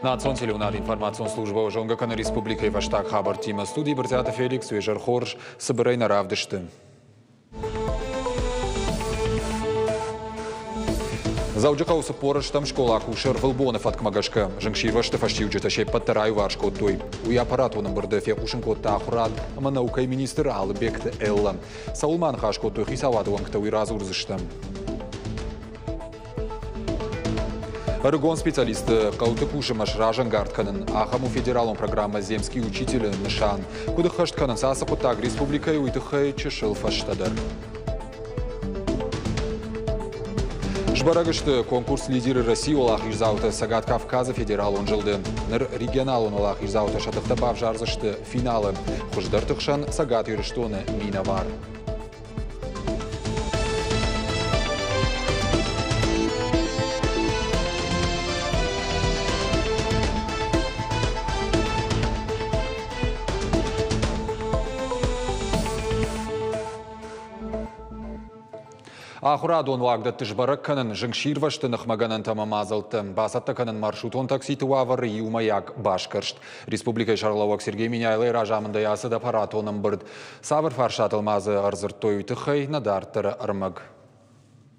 Национ телеуынады информацион службӕ зонгӕ кӕны республикӕйы фӕстаг хабӕрттимӕ. Студийы Брытъиаты Феликс, уе зӕр хорз, цыбырӕй нӕ равдысты. Дзӕуджыхъӕуы 40 скъола кусы ӕрвылбоны фӕткмӕ гӕсгӕ. Зынгсирвӕзты фӕстиуджытӕ се ппӕт дӕр аиуварс кодтой. Уый аппаратон ӕмбырды фехъусын кодта ахуырад ӕмӕ наукӕйы министр Алыбегты Эллӕ. Цӕуыл ма ныхас кодтой хицауады уӕнгтӕ, уый радзурдзыстӕм. Ӕрыгон специалистты хъӕуты кусынмӕ сразӕнгард кӕнын ахӕм у федералон программӕ «Земский учитель»-ы нысан. Куыд ӕххӕст кӕнынц ацы хъуыддаг республикӕйы, уый тыххӕй чысыл фӕстӕдӕр. Сбӕрӕг сты конкурс «Лидеры России» уӕлахиздзаутӕ Цӕгат Кавказы федералон зылды. Ныр регионалон уӕлахиздзаутӕ сӕ тыхтӕ бавзардзысты финалы. Хуыздӕрты хсӕн Цӕгат Ирыстоны минӕвар. Ахуырадон уагдӕтты сбӕрӕг кӕнын зынгсирвӕзты ныхмӕ гӕнӕнтӕ ӕмӕ мадзӕлттӕ, бацӕттӕ кӕнын маршрутон такситы уавӕры иумӕйаг басгӕрст. Республикӕйы сӕргълӕууӕг Сергей Меняйлойы разамындӕй ацыд аппаратон ӕмбырд. Цавӕр фарстатыл ма дзы ӕрдзырдтой, уый тыххӕй нӕ дарддӕры ӕрмӕг.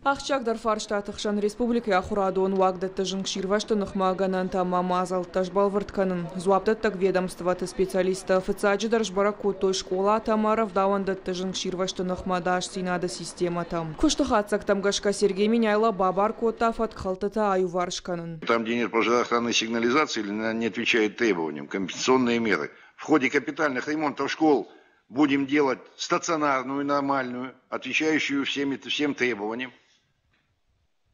Ахсджиагдӕр фарстаты хсӕн республикӕйы ахуырадон уагдӕтты зынгсирвӕзты ныхмӕ гӕнӕнтӕ ӕмӕ мадзӕлттӕ сбӕлвырд кӕнын. Дзуапдӕттӕг ведомствоты специалисттӕ фыццаджыдӕр сбӕрӕг кодтой скъолатӕ ӕмӕ рӕвдауӕндӕтты зынгсирвӕзты ныхмӕ ӕдасдзинады системӕтӕ. Куысты хатдзӕгтӕм гӕсгӕ Сергей Меняйло бабар кодта фӕткхӕлдтытӕ аиуварс кӕнын. Там, где нет пожароохранной сигнализации или она не отвечает требованиям, компенсационные меры. В ходе капитальных ремонтов школ будем делать стационарную, нормальную, отвечающую всем требованиям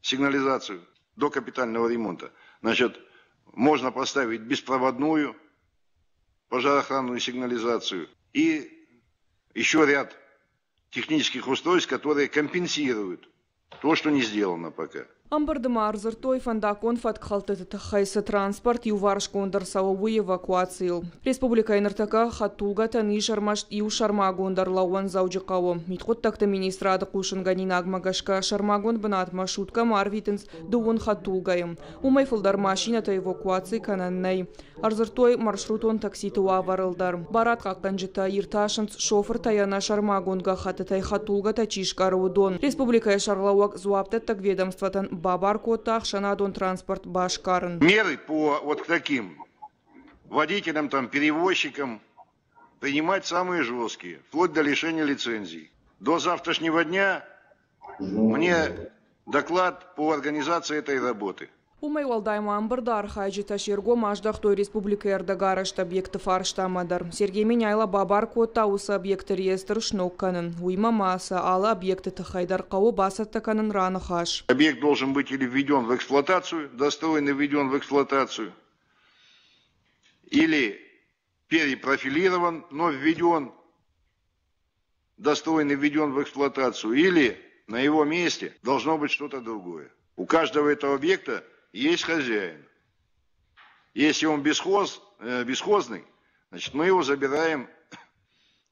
сигнализацию до капитального ремонта. Значит, можно поставить беспроводную пожароохранную сигнализацию и еще ряд технических устройств, которые компенсируют то, что не сделано пока. Ӕмбырды ма ӕрдзырдтой фӕндаггон фӕткхӕлдтыты тыххӕй цы транспорт иуварсгонд ӕрцӕуы, уый эвакуацийыл. Республикӕйы ныртӕккӕ хӕдтулгӕтӕн ис ӕрмӕст иу сӕрмагонд ӕрлӕууӕн Дзӕуджыхъӕуы. Мидхъуыддӕгты министрады хъусынгӕнинагмӕ гӕсгӕ сӕрмагонд бынатмӕ суткӕмӕ арвитынц дыууын хӕдтулгӕйы. Уымӕй фылдӕр машинӕтӕ эвакуаци кӕнӕн нӕй. Ӕрдзырдтой маршрутон такситы уавӕрыл дӕр. Барадхъахъхъӕнджытӕ иртасынц шофыртӕй ӕнӕ сӕрмагонд гӕххӕттытӕй хӕдтулгӕтӕ чи скъӕры, уыдон. Республикӕйы сӕргълӕууӕг дзуапдӕттӕг ведомствотӕн бабар кодта ӕхсӕнадон транспорт басгарын. Меры по вот к таким водителям, там, перевозчикам принимать самые жесткие, вплоть до лишения лицензий. До завтрашнего дня мне доклад по организации этой работы. Уымӕй уӕлдай ма ӕмбырды архайджытӕ се ргом аздӕхтой республикӕйы ӕрдӕгарӕзт объекты фарстамӕ дӕр. Сергей Меняйло бабар кодта уыцы объекты реестр сног кӕнын. Уыимӕ ма сӕ алы объекты тыххӕй дӕр хъӕуы бацӕттӕ кӕнын раныхас. Объект должен быть или введен в эксплуатацию, достроен и введен в эксплуатацию, или перепрофилирован, но введен, достроен и введен в эксплуатацию, или на его месте должно быть что-то другое. У каждого этого объекта есть хозяин. Если он бесхозный, значит, мы его забираем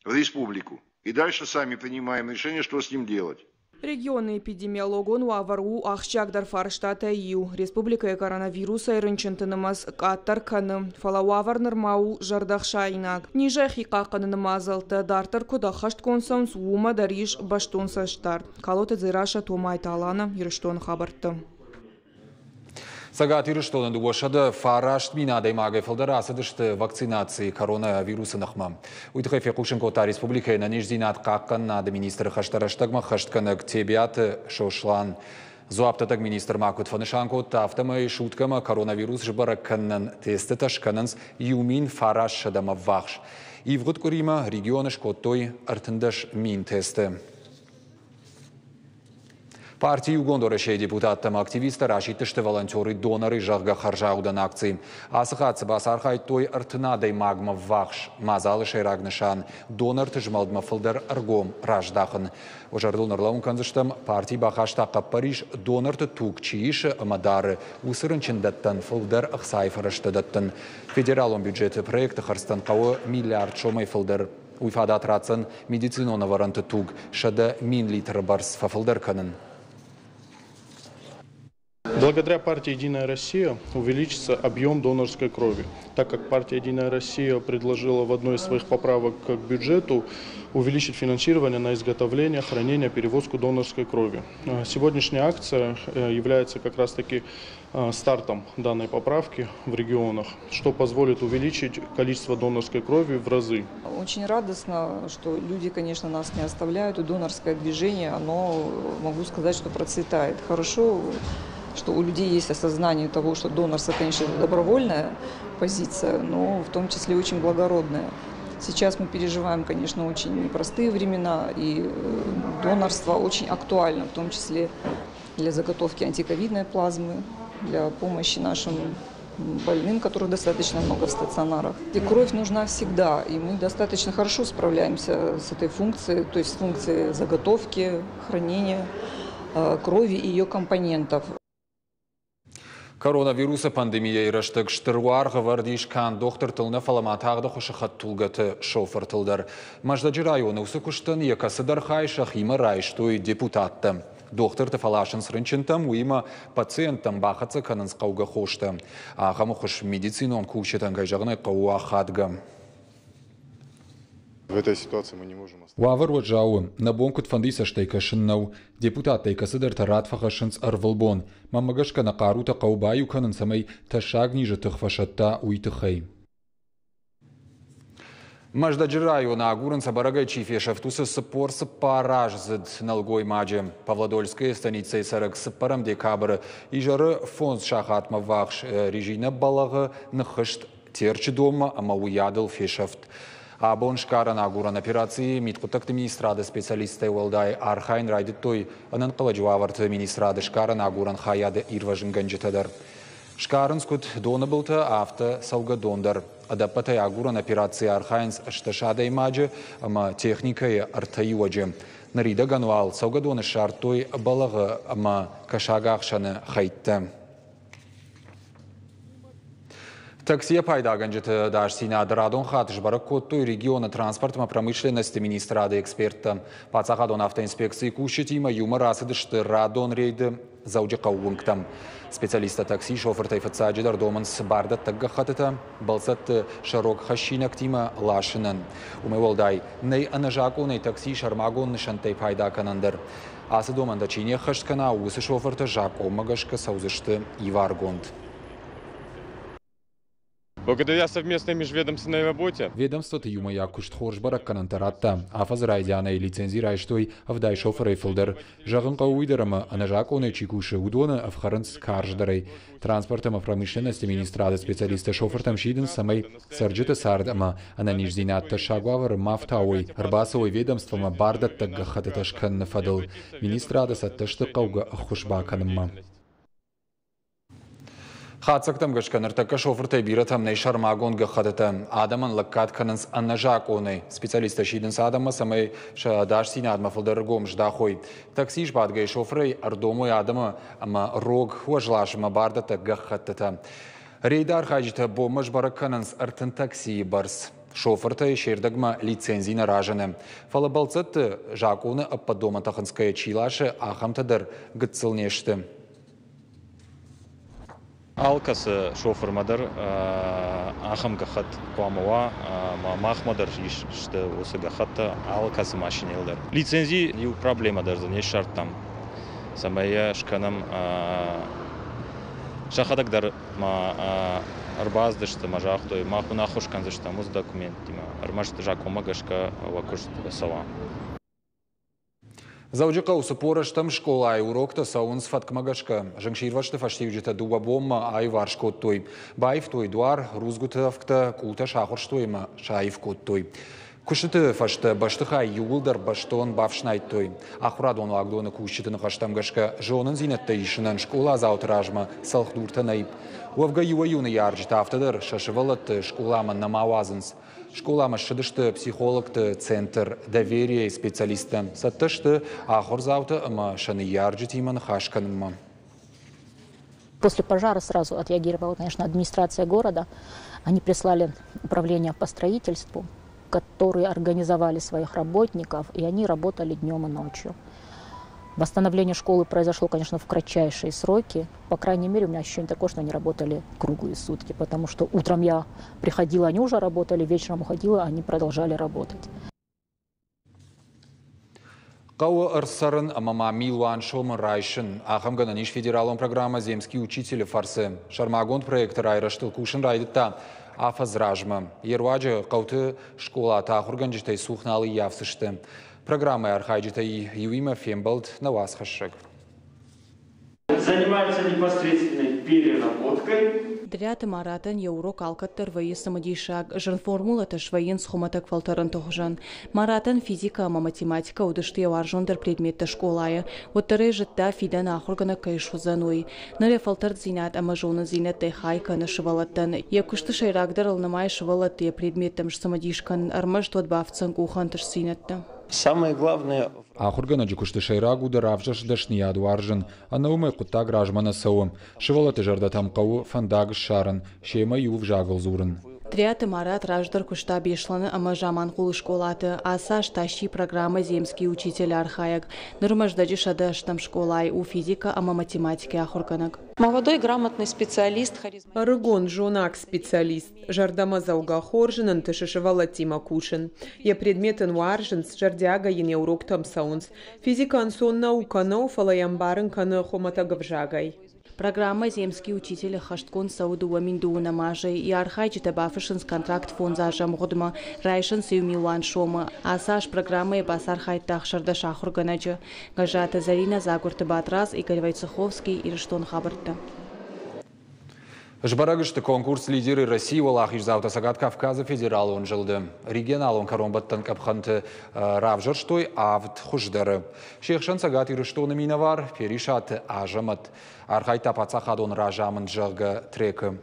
в республику. И дальше сами принимаем решение, что с ним делать. Регионы эпидемиологон уавӕр у ахсджиагдӕр фарстатӕй иу. Республикӕйы коронавирусӕй рынчынты нымӕц къаддӕр кӕны, фӕлӕ уавӕр нырма у зӕрдӕхсаинаг. Низӕй хи хъахъхъӕныны мадзӕлттӕ дарддӕр куыд ӕххӕстгонд цӕуынц, уымӕ дӕр ис бӕстон цӕстдард. Калоты Дзерассӕ, Томайты Алана, Ирыстоны хабӕртты. Цӕгат Ирыстоны 209 000 адӕймагӕй фылдӕр ацыдысты вакцинацийы коронавирусы ныхмӕ. Уый тыххӕй фехъусын кодта республикӕйы ӕнӕниздзинад хъахъхъӕнынады министры хӕстӕ рӕстӕгмӕ ӕххӕстгӕнӕг Тебиаты Сослан. Дзуапдӕттӕг министр ма куыд фӕнысан кодта, афтӕмӕй суткӕмӕ коронавирус сбӕрӕг кӕнынӕн тестытӕ скӕнынц 1900-мӕ ӕввахс. Ивгъуыд къуыримӕ регионы скодтой 13 000 тесты. Парти Иугонд Уӕрӕсейы депутаттӕ ӕмӕ активисттӕ расидтысты волонтеры-доноры, зӕгъгӕ, хӕрзаудӕн акци. Ацы хатт цы бацархайдтой 30 адӕймагмӕ ввахс. Мадзалы сӕйраг нысан – донорты змӕлдмӕ фылдӕр ӕргом раздахын. Уӕ зӕрдыл ӕрлӕууын кӕндзыстӕм, парти бахаста хъӕппӕрис донорты туг чи исы ӕмӕ дары, уыцы рынчындӕттӕн фылдӕр ӕхцайы фӕрӕзтӕ дӕттын. Федералон бюджеты проекты хӕрдзтӕн хъӕуы миллиард сомӕй фылдӕр. Уый фадат ратдзӕн медицинон ӕвӕрӕнты туг 100 000 литры бӕрц фӕфылдӕр кӕнын. Благодаря партии «Единая Россия» увеличится объем донорской крови, так как партия «Единая Россия» предложила в одной из своих поправок к бюджету увеличить финансирование на изготовление, хранение, перевозку донорской крови. Сегодняшняя акция является как раз-таки стартом данной поправки в регионах, что позволит увеличить количество донорской крови в разы. Очень радостно, что люди, конечно, нас не оставляют, и донорское движение, оно, могу сказать, что процветает. Хорошо, что у людей есть осознание того, что донорство, конечно, это добровольная позиция, но в том числе очень благородная. Сейчас мы переживаем, конечно, очень непростые времена, и донорство очень актуально, в том числе для заготовки антиковидной плазмы, для помощи нашим больным, которых достаточно много в стационарах. И кровь нужна всегда, и мы достаточно хорошо справляемся с этой функцией, то есть с функцией заготовки, хранения крови и ее компонентов. Коронавирусы пандемияйы рӕстӕг стыр уаргъ ӕвӕрд ис канд дохтыртыл нӕ, фӕлӕ ма тагъд ӕххуысы хӕдтулгӕты шофыртыл дӕр. Мӕздӕджы районы уыцы куыстӕн йӕ кӕцыдӕр хай сӕхимӕ райстой депутаттӕ. Дохтырты фӕласынц рынчынтӕм, уыимӕ пациенттӕм бахӕццӕ кӕнынц хъӕугӕ хостӕ. Ахӕм ӕххуыс медицинон кусджытӕн, кӕй зӕгъын ӕй хъӕуы, ахадгӕ. Уавӕр уӕззау у. Нӕ бон куыдфӕндыйы цӕстӕй кӕсын нӕу. Депутаттӕй кӕцыдӕртӕ рад фӕхӕссынц ӕрвылбон. Мӕнмӕ гӕсгӕ нӕ хъарутӕ хъӕуы баиу кӕнын, цӕмӕй тӕссаг низы тых фӕсӕтта, уый тыххӕй. Мӕздӕджы районы агурынц, ӕбӕрӕгӕй чи фесӕфт, уыцы 44-аздзыд нӕлгоймаджы. Павлодольская станицӕйы цӕрӕг 4 декабры изӕры 5 сахатмӕ ввахс резинӕ бӕлӕгъы ныххызт Терчы донмӕ ӕмӕ уыйадыл фесӕфт. Абон сгарӕн-агурӕн операцийы мидхъуыддӕгты министрады специалисттӕй уӕлдай архайын райдыдтой ӕнӕнхъӕлӕджы уавӕрты министрады сгарӕн-агурӕн хайады ирвӕзынгӕнджытӕ дӕр. Сгарынц куыд доны былтӕ, афтӕ цӕугӕдон дӕр. Ӕдӕппӕтӕй агурӕн операцийы архайынц 18 адӕймаджы ӕмӕ техникӕйы ӕртӕ иуӕджы. Ныридӕгӕн уал цӕугӕдоны ссардтой бӕлӕгъы ӕмӕ кӕсагахсӕны хӕйттӕ. Таксийӕ пайдагӕнджыты ӕдасдзинад радон хатт сбӕрӕг кодтой регионы транспортмӕ промышленности министрады эксперттӕ. Паддзахадон автоинспекцийы кусджытимӕ иумӕ рацыдысты радон рейды Дзӕуджыхъӕуы уынгтӕм. Специалисттӕ такси шофыртӕй фыццаджыдӕр домынц бардӕттӕг гӕххӕттытӕ, бӕлццӕтты сӕ рог хӕссинӕгтимӕ ласынӕн. Уымӕй уӕлдай, нӕй ӕнӕзакъонӕй такси сӕрмагонд нысӕнттӕй пайда кӕнӕн дӕр. Ацы домӕнтӕ чи не ххӕст кӕна, уыцы шофыртӕ закъонмӕ гӕсгӕ цӕудзысты иваргонд. Благодаря совместной межведомственной работе. Ведомствоты иумӕйаг куыст хорз бӕрӕггӕнӕнтӕ радта. Афӕдзы райдианӕй лицензи райстой 70 шофырӕй фылдӕр. Зӕгъын хъӕуы уый дӕр, ӕмӕ ӕнӕзакъонӕй чи кусы, уыдоны ӕфхӕрынц карздӕрӕй. Транспорт ӕмӕ промышленности министрады специалисттӕ шофыртӕм сидынц, цӕмӕй цӕрджыты цард ӕмӕ ӕнӕниздзинад тӕссаг уавӕры ма фтауой, ӕрбацӕуой ведомствомӕ бардӕттӕг гӕххӕттытӕ скӕныны фӕдыл. Министрады цӕттӕ сты хъӕугӕ ӕххуыс бакӕнынмӕ. Хатдзӕгтӕм гӕсгӕ ныртӕккӕ шофыртӕй бирӕтӕм нӕй сӕрмагонд гӕххӕттытӕ. Адӕмӕн лӕггад кӕнынц ӕнӕзакъонӕй. Специалисттӕ сидынц адӕммӕ, цӕмӕй сӕ ӕдасдзинадмӕ фылдӕр ӕргом здахой. Такси сбадгӕйӕ шофырӕй ӕрдомой адӕмы ӕмӕ рог уӕзласынмӕ бардӕттӕг гӕххӕттытӕ. Рейды архайджытӕ бонмӕ сбӕрӕг кӕнынц 30 таксийы бӕрц. Шофыртӕй се рдӕгмӕ лицензи нӕ разыны. Фӕлӕ бӕлццӕтты закъоны ӕппӕт домӕнтӕ хынцгӕйӕ чи ласы, ахӕмтӕ дӕр гыццыл не сты. Алкӕцы шофырмӕ дӕр ахӕм гӕххӕтт хъуамӕ уа, ӕмӕ махмӕ дӕр ис сты уыцы гӕххӕттӕ алкӕцы машинӕйыл дӕр. Лицензи иу проблемӕ дӕр дзы не ссардтам, цӕмӕй йӕ скӕнӕм. Сӕхӕдӕг дӕр ма ӕрбацыдысты ӕмӕ загътой, мах уын ӕххуыс кӕндзыстӕм уыцы документтимӕ, ӕрмӕст закъонмӕ гӕсгӕ уӕ куыст цӕуа. Дзӕуджыхъӕуы 48 скъолайы уроктӕ цӕуынц фӕткмӕ гӕсгӕ. Зынгсирвӕзты фӕстиуджытӕ дыууӕ бонмӕ аиуварс кодтой. Баивтой дуар, рудзгуыты ӕвгтӕ, къултӕ сахуырстой ӕмӕ саив кодтой. Куыстыты фӕстӕ бӕстыхай иууылдӕр бӕстон бафснайдтой. Ахуырадон уагдоны кусджыты ныхӕстӕм гӕсгӕ зонындзинӕдтӕ исынӕн скъоладзауты размӕ цӕлхдуртӕ нӕй. Уӕвгӕ иуӕй-иу ныййарджытӕ афтӕ дӕр сӕ сывӕллӕтты скъоламӕ нӕма уадзынц. Скъоламӕ ссыдысты психологты центр «Доверие» специалисттӕ. Цӕттӕ сты ахуырдзаутӕ ӕмӕ сӕ ныййарджытимӕ ныхас кӕнынмӕ. После пожара сразу отреагировала, конечно, администрация города. Они прислали управление по строительству, которые организовали своих работников, и они работали днем и ночью. Восстановление школы произошло, конечно, в кратчайшие сроки. По крайней мере, у меня ощущение такое, что они работали круглые сутки, потому что утром я приходила, они уже работали, вечером уходила, они продолжали работать. Хъӕуы ӕрцӕрын ӕмӕ ма милуан сомы райсын. Ахӕм гӕнӕн ис федералон программӕ «Земский учитель»-ы фӕрцы. Сӕрмагонд проекты райрӕзтыл кусын райдыдта афӕдз размӕ. Йе руаджы хъӕуты скъолаты ахуыргӕнджытӕй цух нал ӕййафдзысты. Программӕйы архайджытӕй иуимӕ фембӕлд нӕ уацхӕссӕг. Занимается непосредственной переработкой. Дриаты Маратӕн йӕ урок алкӕддӕр вӕййы цымыдисаг, зын формулӕтӕ свӕййынц хуымӕтӕг фӕлтӕрӕнты хуызӕн. Маратӕн физикӕ ӕмӕ математикӕ уыдысты йӕ уарзондӕр предметтӕ скъолайы. Уӕддӕр ӕй зыдта, фидӕны ахуыргӕнӕг кӕй суыдзӕн, уый. Ныр йӕ фӕлтӕрддзинад ӕмӕ зонындзинӕдтӕй хай кӕны сывӕллӕттӕн. Йӕ куысты сӕйрагдӕрыл нымайы сывӕллӕтты йӕ предметтӕм сцымыдис кӕнын, ӕрмӕст уӕд бафтдзӕн къухы ӕнтыстдзинӕдтӕ. Самое главное. Ахуыргӕнӕджы куысты сӕйраг у дӕ равзӕрст дӕсныйад уарзын. Ӕнӕ уымӕй хъуыддаг размӕ нӕ цӕуы. Сывӕллӕтты зӕрдӕтӕм хъӕуы фӕндаг ссарын, семӕ иу ӕвзагыл дзурын. Дриаты Марат раздӕр куыста Беслӕны ӕмӕ Заманхъулы скъолаты. Ацы аз та сси программӕ «Земский учитель» архайӕг. Ныр Мӕздӕджы 108-ӕм скъолайы у физикӕ ӕмӕ математикӕйы ахуыргӕнӕг. Молодой грамотный специалист. Ӕрыгон зонаг специалист, зӕрдӕмӕдзӕугӕ, хорз ын ӕнтысы сывӕллӕттимӕ кусын. Йӕ предмет ын уарзынц, зӕрдиагӕй йын йӕ уроктӕм цӕуынц. Физикӕ ӕнцон наукӕ нӕу, фӕлӕ йӕ ӕмбарын кӕны хуымӕтӕг ӕвзагӕй. Программӕ «Земский учитель» ӕххӕстгонд цӕуы 2020 азӕй. Йӕ архайджытӕ бафыссынц контракт 5 азы ӕмгъуыдмӕ, райсынц 1 милуан сомы. Ацы аз программӕйы бацархайдта 16 ахуыргӕнӕджы. Гӕззаты Зӕринӕ, Дзагуырты Батрадз, Игорь Войцеховский, Ирыстоны хабӕрттӕ. Сбӕрӕг сты конкурс «Лидеры России» уӕлахиздзаутӕ Цӕгат Кавказы федералон зылды. Регионалон кӕронбӕттӕн къӕпхӕнты равзӕрстой авд хуыздӕры. Се хсӕн Цӕгат Ирыстоны минӕвар Перисаты Азӕмӕт. Архайдта паддзахадон разамынд, зӕгъгӕ, трекы.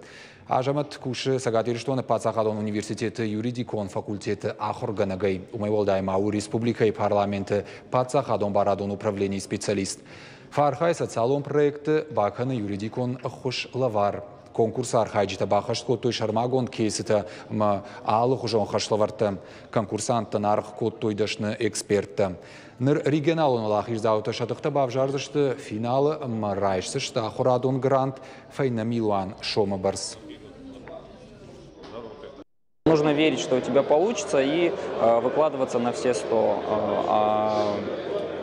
Азӕмӕт кусы Цӕгат Ирыстоны паддзахадон университеты юридикон факультеты ахуыргӕнӕгӕй. Уымӕй уӕлдай ма у республикӕйы парламенты паддзахадон барадон управленийы специалист. Фӕархайы социалон проекты, бакӕны юридикон ӕххуыс лӕвар. Конкурсы архайджытӕ баххӕст кодтой сӕрмагонд кейсытӕ ӕмӕ алыхуызон хӕслӕвӕрдтӕ. Конкурсанттӕн аргъ кодтой дӕсны эксперттӕ. Ныр регионалон уӕлахиздзаутӕ сӕ тыхтӕ бавзардзысты финалы ӕмӕ райсдзысты ахуырадон грант фӕйнӕ милуан сомы бӕрц. Нужно верить, что у тебя получится, и выкладываться на все сто. А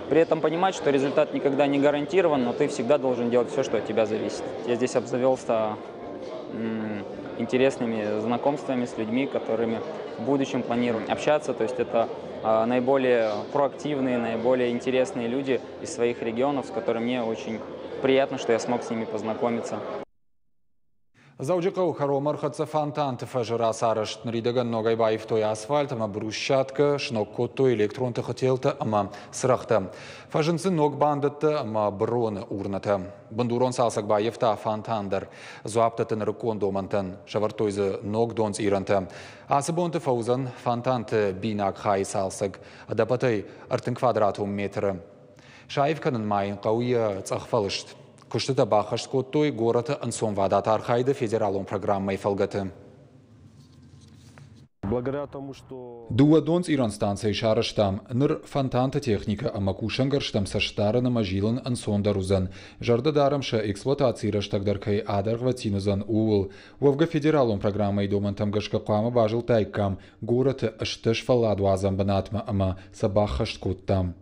при этом понимать, что результат никогда не гарантирован, но ты всегда должен делать все, что от тебя зависит. Я здесь обзавелся интересными знакомствами с людьми, которыми в будущем планирую общаться. То есть это наиболее проактивные, наиболее интересные люди из своих регионов, с которыми мне очень приятно, что я смог с ними познакомиться. Дзӕуджыхъӕуы кӕронмӕ ӕрхӕццӕ Фонтанты фӕзы рацарӕзт. Ныридӕгӕн ногӕй баивтой асфальт ӕмӕ брусчаткӕ, сног кодтой электрон тыхы телтӕ ӕмӕ цырӕгътӕ. Фӕзынд дзы ног бандӕттӕ ӕмӕ быроны урнӕтӕ. Бындурон цалцӕг баййӕфта фонтан дӕр. Дзуапп дӕтты нырыккон домӕнтӕн. Сӕвӕрдтой дзы ног донцъирӕнтӕ. Ацы бонты фӕуыдзӕн фонтанты бинаг хайы цалцӕг. Ӕдӕппӕтӕй 30 квадратон метры. Саив кӕнын ма йын хъӕуы йӕ цъӕх фӕлыст. Куыстытӕ баххӕст кодтой горӕты ӕнцонвадат архайды федералон программӕйы фӕлгӕты. Благодаря тому, что Дыууӕ донцъирӕн станцӕйы сарӕзтам. Ныр фонтанты техникӕ ӕмӕ кусӕнгӕрзтӕм цӕстдарын ӕмӕ зилын ӕнцондӕр уыдзӕн. Зӕрдӕ дарӕм, сӕ эксплуатацийы рӕстӕг дӕр кӕй адӕргъвӕтин уыдзӕн, ууыл. Уӕвгӕ федералон программӕйы домӕнтӕм гӕсгӕ хъуамӕ базылдтаиккам горӕты 18 фӕлладуадзӕн бынатмӕ ӕмӕ сӕ баххӕст кодтам.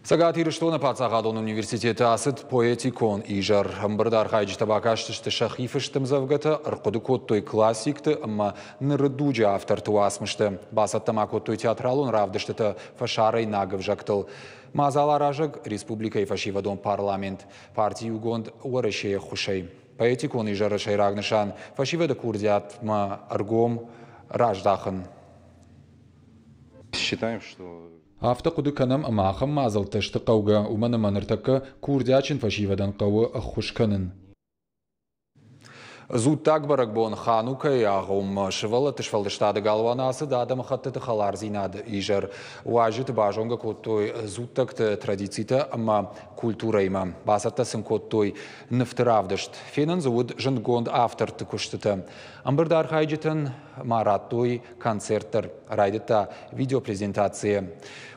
Цӕгат Ирыстоны паддзахадон университеты ацыд поэтикон изӕр. Ӕмбырды архайджытӕ бакастысты сӕхи фыст ӕмдзӕвгӕтӕ, ӕрхъуыды кодтой классикты ӕмӕ ныры дуджы авторты уацмыстӕ. Бацӕттӕ ма кодтой театралон равдыстытӕ фӕсарӕйнаг ӕвзӕгтыл. Мадзал аразӕг республикӕйы фӕсивӕдон парламент, парти Иугонд Уӕрӕсейы ӕххуысӕй. Поэтикон изӕры сӕйраг нысан фӕсивӕды курдиатмӕ ӕргом раздахын. Считаем, что Афтӕ хъуыды кӕнӕм, ӕмӕ ахӕм мадзӕлттӕ сты хъӕугӕ, уымӕн ӕмӕ ныртӕккӕ курдиатджын фӕсивӕдӕн хъӕуы ӕххуыс кӕнын. Дзуттаг бӕрӕгбон Ханукайы агъоммӕ сывӕллӕтты сфӕлдыстады галуаны ацыд адӕмыхӕттыты хӕлардзинады изӕр. Уазджыты базонгӕ кодтой дзуттӕгты традицитӕ ӕмӕ культурӕимӕ. Бацӕттӕ сын кодтой нывты равдыст. Фенӕн дзы уыд зындгонд авторты куыстытӕ. Ӕмбырды архайджытӕн ма радтой концерт дӕр. Райдыдта видеопрезентацийӕ.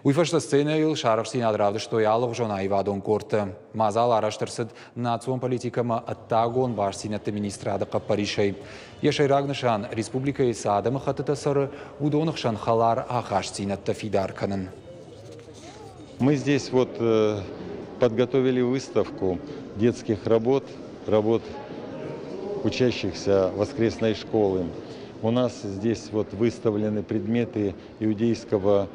Уый фӕстӕ сценӕйыл сарӕхстдзинад равдыстой алыгъуызон аивадон къордтӕ. Мадзал арӕзт ӕрцыд национ политикӕмӕ ӕддагон бастдзинӕдты министрады хъӕппӕрисӕй. Йӕ сӕйраг нысан республикӕйы цы адӕмыхӕттытӕ цӕры, уыдоны хсӕн хӕлар ахастдзинӕдтӕ фидар кӕнын. Мы здесь вот подготовили выставку детских работ, работ учащихся воскресной школы. У нас здесь вот выставлены предметы иудейского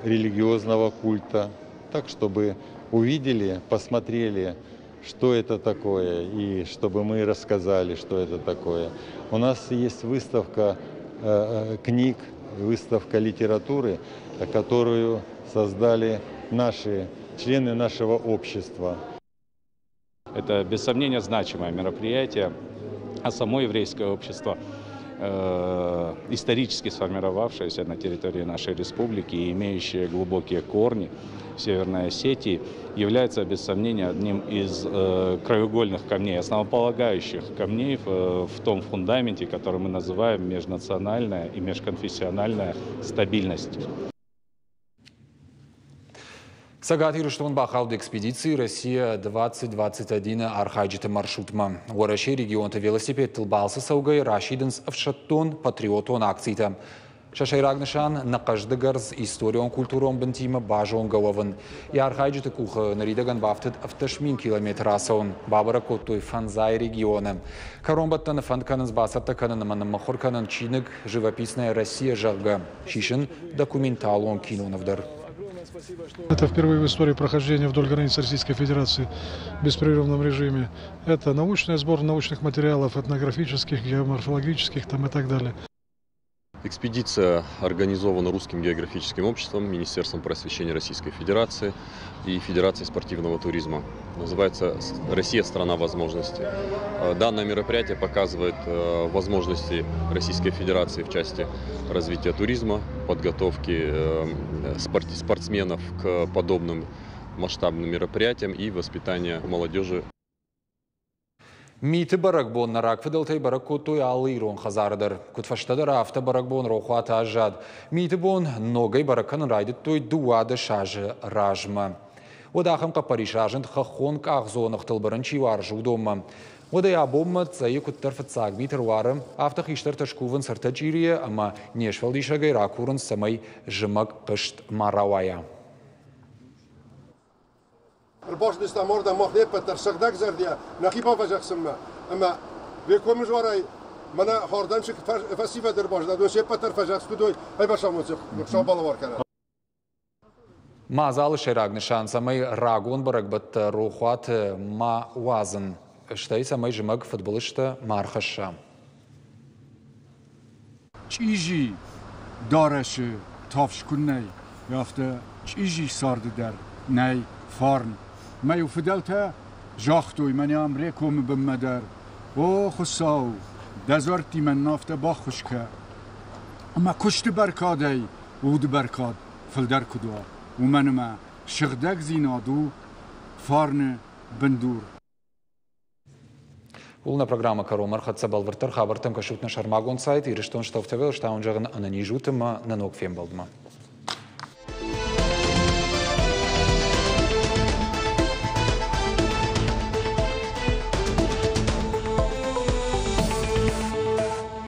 религиозного культа, так чтобы увидели, посмотрели, что это такое, и чтобы мы рассказали, что это такое. У нас есть выставка книг, выставка литературы, которую создали наши члены нашего общества. Это, без сомнения, значимое мероприятие, а само еврейское общество, исторически сформировавшееся на территории нашей республики и имеющее глубокие корни в Северной Осетии, является, без сомнения, одним из краеугольных камней, основополагающих камней в том фундаменте, который мы называем межнациональная и межконфессиональная стабильность. Цӕгат Ирыстон бахауд экспедици «Россия-2021» архайджыты маршрутмӕ. Уӕрӕсейы регионты велосипедтыл балцы цӕугӕйӕ расидынц ӕфсӕддон патриотон акцитӕ. Сӕ сӕйраг нысан нӕ хъӕздыг ӕрдз историон-культурон бынтимӕ базонгӕ уӕвын. Йӕ архайджыты къухы ныридӕгӕн бафтыд 17 000 километр ацӕуын, бабӕрӕг кодтой фӕндзай регионы. Кӕронбӕттӕны фӕнд кӕнынц бацӕттӕ кӕнын ӕмӕ ныммыхуыр кӕнын чиныг «Живописная Россия», зӕгъгӕ, сисын документалон киноныв дӕр. Это впервые в истории прохождения вдоль границ Российской Федерации в беспрерывном режиме. Это научный сбор научных материалов, этнографических, геоморфологических там и так далее. Экспедиция организована Русским географическим обществом, Министерством просвещения Российской Федерации и Федерацией спортивного туризма. Называется «Россия – страна возможностей». Данное мероприятие показывает возможности Российской Федерации в части развития туризма, подготовки спортсменов к подобным масштабным мероприятиям и воспитания молодежи. Миты бӕрӕгбон нӕ рагфыдӕлтӕй бӕрӕг кодтой алы ирон хӕдзары дӕр. Куыд фӕстӕдӕр, афтӕ бӕрӕгбон рохуаты аззад. Миты бон ногӕй бӕрӕг кӕнын райдыдтой 12 азы размӕ. Уӕд ахӕм хъӕппӕрис разынд хӕххон къахдзоныгътыл бырын чи уарзы, уыдонмӕ. Уӕдӕй абонмӕ Цъӕйы куыддӕр фыццаг мит ӕруары, афтӕ хистӕртӕ скувынц ӕртӕ чъирийӕ ӕмӕ не сфӕлдисӕгӕй ракурынц, цӕмӕй зымӕг хъызт ма рауайа. Ӕрбацыдыстӕм ардӕм мах не ппӕт дӕр сыгъдӕгзӕрдӕйӕ нӕхи бафӕдзӕхсынмӕ ӕмӕ Рекомы дзуарӕй мӕнӕ хӕрдӕм цы фӕсивӕд ӕрбацыд, уыдон се ппӕт дӕр фӕдзӕхст куыд уой, ӕй бацамонын кӕнӕм. Мадзалы сӕйраг нысан, цӕмӕй рагон бӕрӕгбӕттӕ рохуаты ма уадзын, стӕй цӕмӕй зымӕг фыдбылызтӕ ма ӕрхӕсса. Чъизи дарӕсы тафс куы нӕй, афтӕ чъизи царды дӕр нӕй фарн. Мӕ-иу фыдӕлтӕ загътой мӕнӕ ам Рекомы бынмӕ дӕр: «О, Хуыцау, дӕ дзуӕрттимӕ нын афтӕ баххуыс кӕ, ӕмӕ куысты бӕркадӕй уды бӕркад фылдӕр куыд уа, уымӕн ӕмӕ сыгъдӕгдзинад у фарны бындур». Ууыл нӕ программӕ кӕронмӕ ӕрхӕццӕ. Бӕлвырддӕр хабӕрттӕм кӕсут нӕ сӕрмагонд сайт Ирыстон Штофтӕвел, стауын зӕгъын ӕнӕниз ут ӕмӕ нӕ ног фембӕлдмӕ.